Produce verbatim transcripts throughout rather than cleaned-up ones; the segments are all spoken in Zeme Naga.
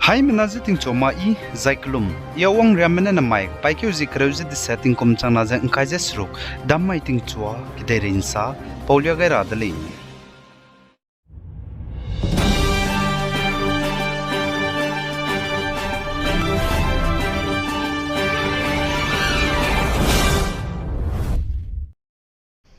Haimena ze tingchua ma i, zai kelum. I Awang Riamme ne namai, paîkeu zie kereu ze deset tingkum changna ze ngkai ze seruk, dam mai tingchua, kedeirei nsa, paulia gai ra de lei.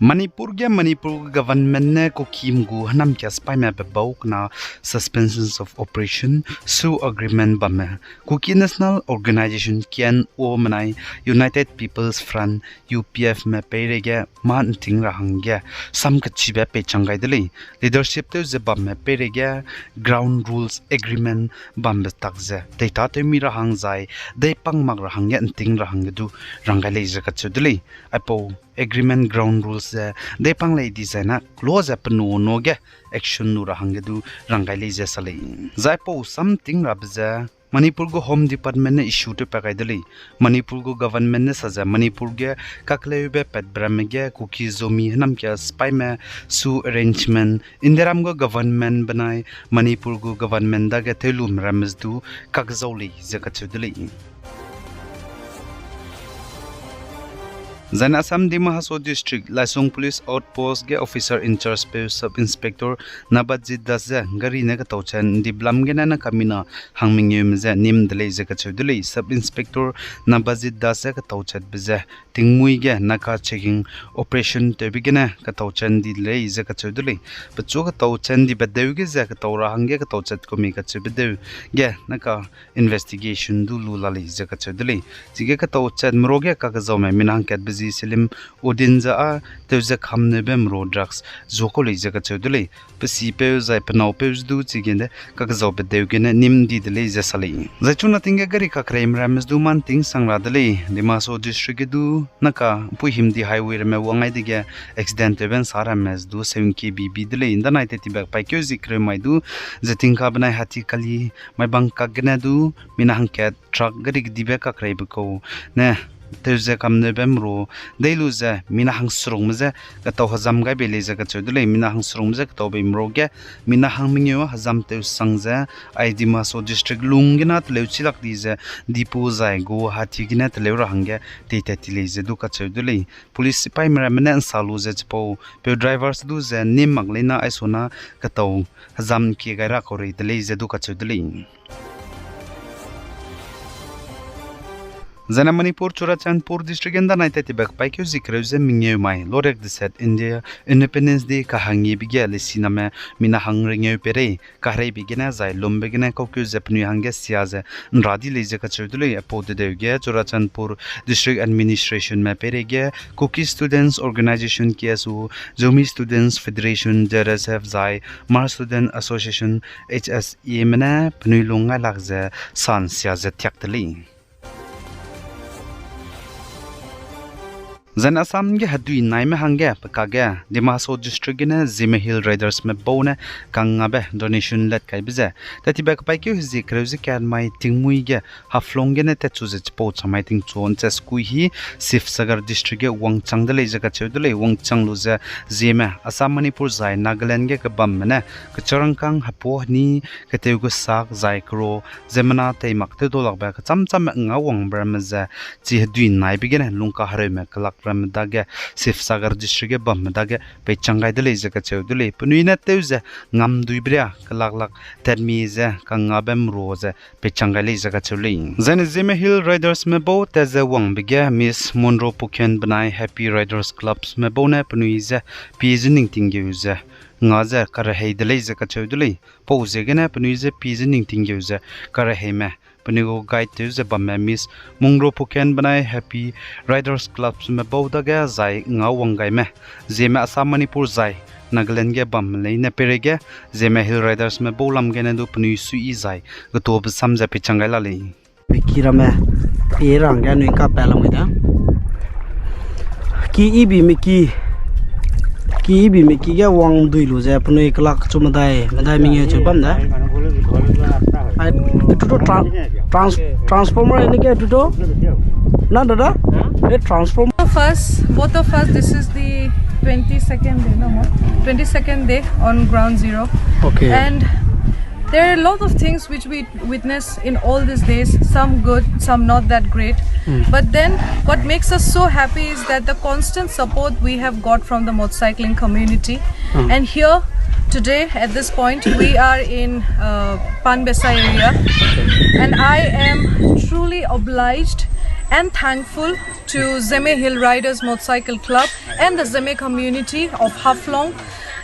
Manipur ge Manipur gu government ne Kuki mgu hênamkia sipaîme bebau kena Suspension of Operation, SoO agreement bamme, Kuki National Organisation, K N O menai United People's Front, U P F me peireige mâ nting ra hangge sam kechibe peichang gai de lei. Leadership tew ze bamme peireige ground rules agreement bambe tak ze deita tewmi ra hang zai deipang mak ra hangge nting ra hangge du rang gai lei ze kacheu de lei. Aipau agreement ground rules ze deipang lei dizai na close ze penuno ge action lu ra hangge du rang gai lei ze sa lei. Zai aipau sam nting rabe ze Manipur gu Home Department ne issue tewpat gai de lei. Manipur gu government ne sa ze Manipur ge kakleube patbe ramme ge Kuki Zomi hênamkia sipaîme SoO arrangement, Indiaram gu government benai Manipur gu government dage tewlume ramme ze du kakzau lei ze kacheu de lei. Zaine Assam Dima Hasao District, Laisong Police Outpost ge officer in charge peu Sub Inspector Nabajit Das ze gari ne ketauchat ndiblam gene na kamina hangmengeume ze nîm de lei ze kacheu de lei. Sub Inspector Nabajit Das ze ketauchatbe ze tingmui ge Naga checking operation tewbe gene ketauchat ndi de lei ze kacheu de lei. Pechu ketauchat ndibe deu ge ze ketau ra hangge ketauchat kumi kacheube deu ge Naga investigation du lu la lei ze kacheu de lei. Chige ketauchatme ruage kakezaume mina hangkatbe zi Selim Uddin ze â tew ze kamneube mru drugs zuakau lei ze kacheu de lei. Pe sipeu zai pe naupeu ze du chigene kakezaube deu gene nîm di de lei ze sa lei. Zai chuna ting ge gari kakereime ramme ze du mâ nting sang ra de lei. Dima Hasao District ge du Naga mpuî himdi highway ramme wang ai dege accident tewbe nsa ramme ze du seven K B B de lei. Ndanai tet tibe paîkeu zie kereu mai du ze tingka benai Hatikali mai bang kak gene du mina hangkat truck gari kedibe kakereibe kau ne tew ze kamneube mru dei lu ze mina hangserungme ze ketau hezam gai bei lei ze kacheu de lei. Mina hangserungme ze ketau beime ruage mina hangmengeu hezam tew sang ze ai Dima Hasao District lung gene teleu chilak di ze Diphu zai Guwahati gene teleu ra hangge teitat ti lei ze du kacheu de lei. Police sipaîme ramme ne nsa lu ze chipau peu drivers du ze nîm mak leina aisuna ketau hezam kie gai ra kau rei de lei ze du kacheu de lei. Zaine Manipur Churachandpur District ge ndanai tet tibe paîkeu zie kereu ze mengeu mai lorek deset India Independence Day kahangibe ge lesiname mina hang rengeu peirei kahereibe gene zai lumbe gene kaukeu ze penui hangge sia ze nra di lei ze kacheu de lei. Aipau dedeu ge Churachandpur District Administrationme peireige Kuki Students Organisation, K S O, Zomi Students Federation, Z S F zai Hmar Student Association, H S A me ne penui lung ngailak ze sansia ze tiak de lei. Zaine Assam ge hedui naime hangge pe kage Dima Hasao District gene Zeme Hill Ridersme bau ne kangngabe donation let kaibe ze tet tibe paîkeu hezie kereu ze kat mai tingmui ge Haflong gene tatchu ze chipau chamai tingchu nche skui hi Sivasagar District ge wangchang de lei ze kacheu de lei. Wangchang lu ze Zeme Assam, Manipur zai Nagaland ge kebamme ne kecharangkâng hepuâ heni ketew kesak zai kero ziemmena teimak tewdau lakbe kechâm châmme ngawangbe ramme ze chi hedui naibe gene lungkahereume kelak ramme dage Sivasagar District ge bamme dage peichang gai de lei ze kacheu de lei. Penui ne tew ze ngamduibe ria kelak lak tatmi ze kangngabe mru ze peichang gai lei ze kacheu lei. Zaine Zeme Hill Ridersme bau tat ze wangbe ge Miss Monroe Pukhen benai Happy Riders Clubsme bau ne penui ze pie ze ning tinggeu ze nga ze karehei de lei ze kacheu de lei. Pau ziegene penui ze pie ze ning tinggeu ze kareheime penui gu guide tew ze bamme Miss Monroe Pukhen benai Happy Riders Clubsme bau dage zai ngawang gaime Zeme Assam, Manipur zai Nagaland ge bamme leine peireige Zeme Hill Ridersme bau lam gene du penui suiyi zai getuabe sam ze peichang gai la lei. Meki ramme pie rangge anui kapat lamui da. Ki ibi meki, ki ibi meki ge wangdui lu ze penui kelak chu medai, medai mengeu chu bam da. Ai, tuto tra-, trans-, transformer ne ke tuto? Na dada? Eh, transformer. First, both of us, this is the twenty-second day, no more? Twenty-second day on ground zero. Okay. And There are a lot of things which we witness in all these days, some good, some not that great. But then what makes us so happy is that the constant support we have got from the motorcycling community. And here today at this point, we are in uh, Panbesa area. And I am truly obliged and thankful to Zeme Hill Riders Motorcycle Club and the Zeme community of Haflong.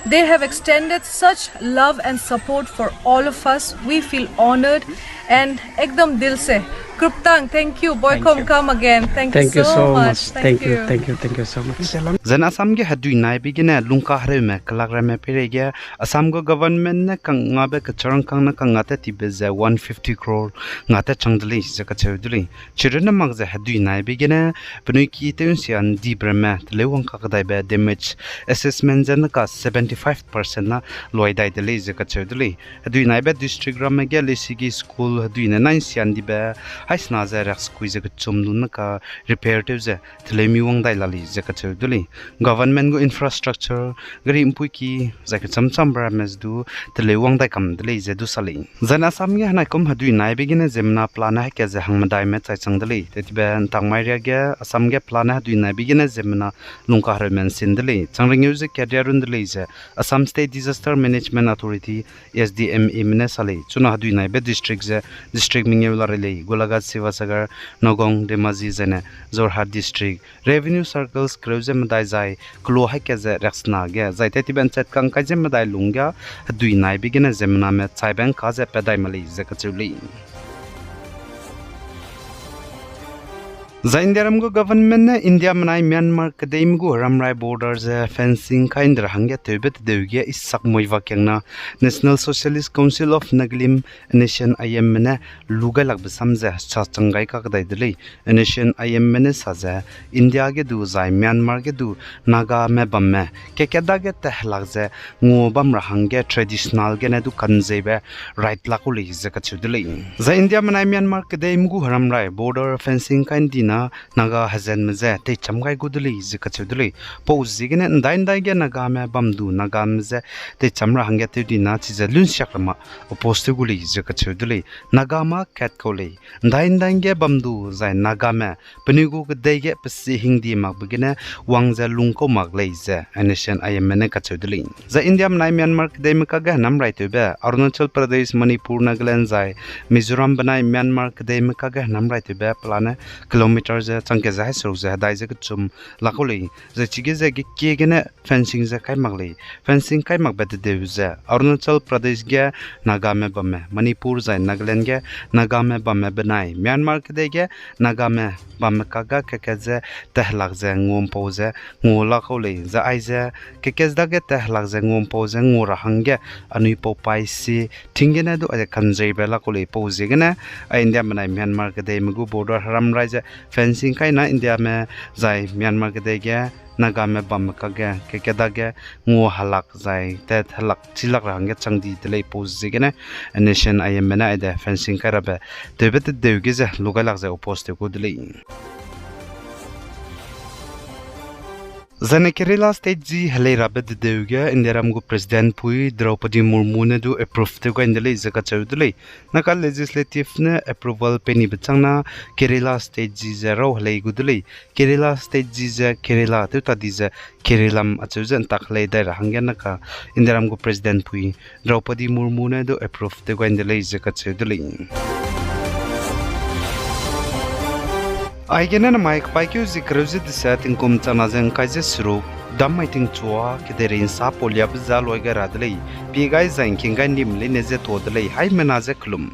They have extended such love and support for all of us. We feel honored and ekdam dil se, Kruptang, thank you. Boykom, come again. Thank you so much. Thank you. Thank you. Thank you so much. Zan Assam ge hedui naibe gene lungka hereume kelak ramme peireige Assam gu government ne kang ngabe kecharangkang ne kang nga tat tibe ze one fifty crore nga tat chang de lei ze kacheu de lei. Chirunne mak ze hedui naibe gene penui ki tew nsia ndibe ramme teleu wang kakdaibe damage assessment ze neka seventy five percent na luai dai de lei ze kacheu de lei. Hedui naibe district ramme ge lesigi school hedui ne nai nsia ndibe haisena ze riaksekui ze kechum lu neka repair tew ze teleu mi wang dai la lei ze kacheu de lei. Government gu infrastructure, gari mpuiki, zai kechamcham ramme ze du teleu wang dai kam de lei ze du sa lei. Zan Assam ge henaikum hedui naibe gene ziemmena pelane haika ze hangmedaime chai chang de lei. Tetibe ntangmai ria ge Assam ge pelane hedui naibe gene ziemmena lungka hereume nsin de lei. Chang ringeu ze karia run de lei ze Assam State Disaster Management Authority, S D M A me ne sa lei. Chuna hedui naibe district ze district mengeu la rei lei: Golaghat, Sivasagar, Nagaon, Dhemaji zene Jorhat district. Revenue circles kereu ze medai zai kelo haika ze riaksena ge zai tetibe nchetkang kai ze medai lung ge hedui naibe gene ziemmename chaibe ngka ze pat dai ma lei ze kacheu lei. Zai Indiaram gu government ne India menai Myanmar kedeime gu heramrai border ze fencing kai nde ra hangge tewbe tedeu ge isak muiva kiangna National Socialist Council of Nagalim, N S C N I M me ne lu gailakbe sam ze sa chang gai kakdai de lei. N S C N I M me ne sa ze India ge du zai Myanmar ge du Nagame bamme kat-kat dage tat helak ze ngua bam ra hangge traditional gene du kanzeibe right lak u lei ze kacheu de lei. Zai India menai Myanmar kedeime gu heramrai border fencing kai ndina Naga hezenme je teicham gai gu de lei ze kacheu de lei. Pau ziegene ndai ndai ge Nagame bam du Nagame je teicham ra hangge tew dina chize lunsiak ra ma oppose tew gu lei ze kacheu de lei. Nagame kat kau lei. Ndai ndai ge bam du zai Nagame penui gu kedei ge pesi hingdi makbe gene wang ze lungkau mak lei ze N S C N I M me ne kacheu de lei. Zai India menai Myanmar kedeime kage henam raitewbe Arunachal Pradesh, Manipur, Nagaland zai Mizoram benai Myanmar kedeime kage henam raitewbe pelane kilometer ze changke ze hai seruk ze hedai ze kechum lak kau lei. Zai chige ze gekie gene fencing ze kai mak lei. Fencing kai makbe tedeu ze Arunachal Pradesh ge Nagame bamme, Manipur zai Nagaland ge Nagame bamme benai Myanmar kedei ge Nagame bamme kaga kat-kat ze tat helak ze ngua mpau ze ngua lak kau lei. Zai aize kat-kat dage tat helak ze ngua mpau ze ngua ra hangge anui pau paî si ting gene du aize kanzeibe lak kau lei. Pau ziegene a India menai Myanmar kedeime gu border heramrai ze fencing kaina Indiame zai Myanmar kedei ge Nagame bamme kage kat-kat dage ngua helak zai tat helak chilak ra hangge chang di de lei. Pau ziegene N S C N I M me ne aide fencing kai rabe tewbe tedeu ge ze lu gailak ze oppose tew gu de lei. Zane Kerala State ji helei rabe tedeu ge Indiaram gu President pui Draupadi Murmu ne du approve tew gai nde lei ze kacheu de lei. Naka legislative ne approval pei nibe changna Kerala State ji ze rau helei gu de lei. Kerala State ji ze Kerala tew ta di ze Keralam acheu ze ntak helei dai ra hangge naka Indiaram gu President pui Draupadi Murmu ne du approve tew gai nde lei ze kacheu de lei. Aigene namai kepaîkeu zie kereu ze deset tingkum chana ze ngkai ze seruk, dam mai tingchua kedeirei nsa pauliabe ze luai gai ra de lei, pie gai zai ngking gai ndim leine ze tuâ de lei, haimena ze kelum.